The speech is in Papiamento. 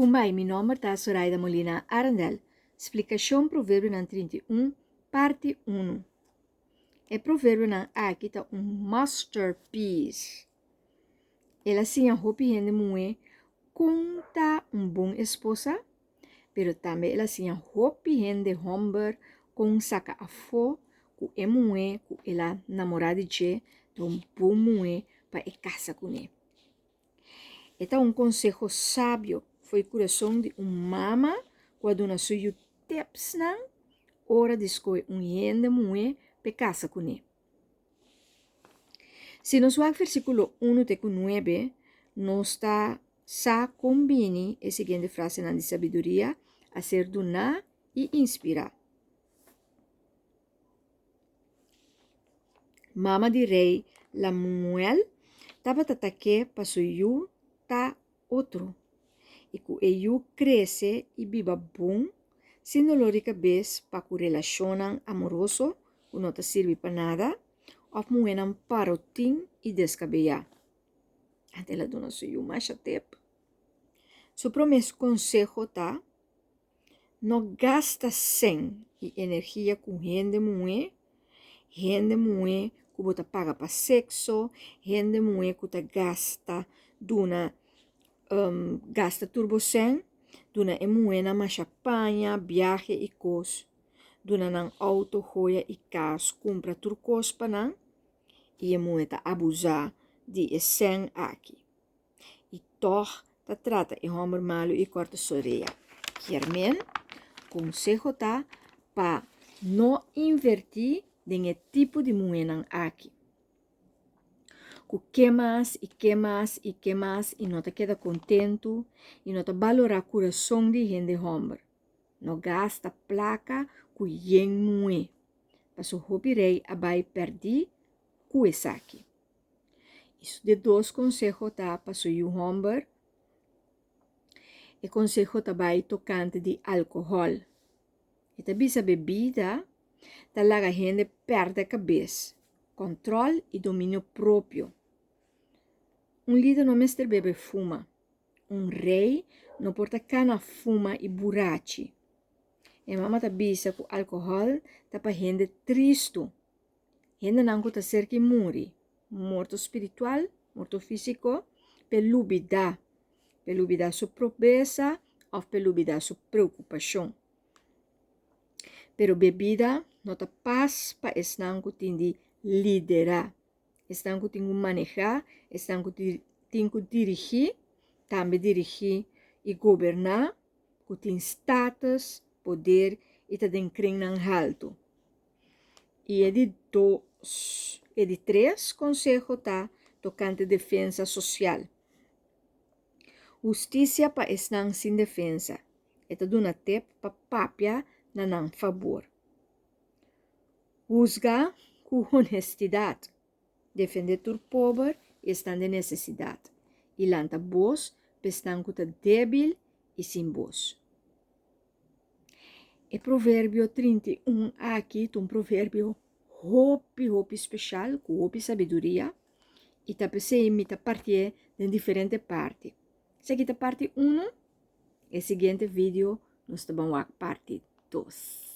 Kumbai, mi nomber ta Soraida Molina Arendel. Splikashon Proverbionan 31, parti 1. E proverbionan aki ta un masterpiece. El a siña hopi hende muhé kon ta un bon esposa, pero tambe el a siña hopi hende hòmber kon saka afó ku e muhé ku el a namorá di dje ta un bon muhé pa e kasa kuné. E ta un konseho sabio fo'i kurason di un mama ku a duna su yu tepsnan ora di skohe un hende muhé p'e kasa kuné. Si nos wak versíkulo unu te ku nuebe, nos ta sa kon bini e siguiente frasenan di sabiduria a ser duná i inspirá. Mama di rei Lamuel tabata ta ke pa su yu ta otro i ku e yu krese i biba bon sin dolor di kabes pa ku relashonnan amoroso ku no ta sirbi pa nada òf muhénan parotin i deskabeyá. Anto el a duna su yu masha tep. Su promé konseho ta. No gasta sèn i energia ku hende muhé, hende muhé ku bo ta paga pa sekso, hende muhé ku ta gasta duna gasta tur bo sèn, duna e muhénan masha paña, biahe i kos, duna nan outo, hoya i kas, kumpra tur kos pa nan i e muhé ta abusá di e sèn aki. I tòg ta trata e hòmber malu i kòrta su orea. Kier men, konseho ta pa no invertí den e tipo di muhénan aki. Ku ke mas i ke mas i ke mas i no ta keda kontentu i no ta balorá kurason di hende hòmber. No gasta plaka ku yen muhé, paso hopi rei a bai pèrdí ku esaki. I su di dos konseho ta pa su yu hòmber. E konseho ta bai tokante di alkohòl. E ta bisa bebida ta laga hende pèrdè kabes, kòntròl i dominio propio. Un lider no mester bebe fuma. Un rei no por ta kana fuma i burachi. E mama ta bisa ku alkohòl ta pa hende tristu. Hendenan ku ta serka i muri, morto spiritual, morto físiko, p'e lubidá, p'e lubidá su probesa òf p'e lubidá su preokupashon. Pero bebida no ta pas pa esnan ku tin di liderá, esnan ku tin ku manehá, esnan ku tin ku dirigí, tambe dirigí i goberná, ku tin status, poder i ta den krennan haltu. I e di dos, e di tres konseho ta tokante defensa sosial. Hustisia pa esnan sin defensa. E ta duna tep pa papia na nan fabor. Husga ku honestidat. Defende tur pober i esnan den nesesidat, i lanta bos pa esnan ku ta débil i sin bos. E proverbio 31 aki ta un proverbio hopi hopi speshal ku hopi sabiduria i ta p'esei mi ta partié den diferente parti. Esaki ta parti uno, e siguiente video nos ta ban wak parti dos.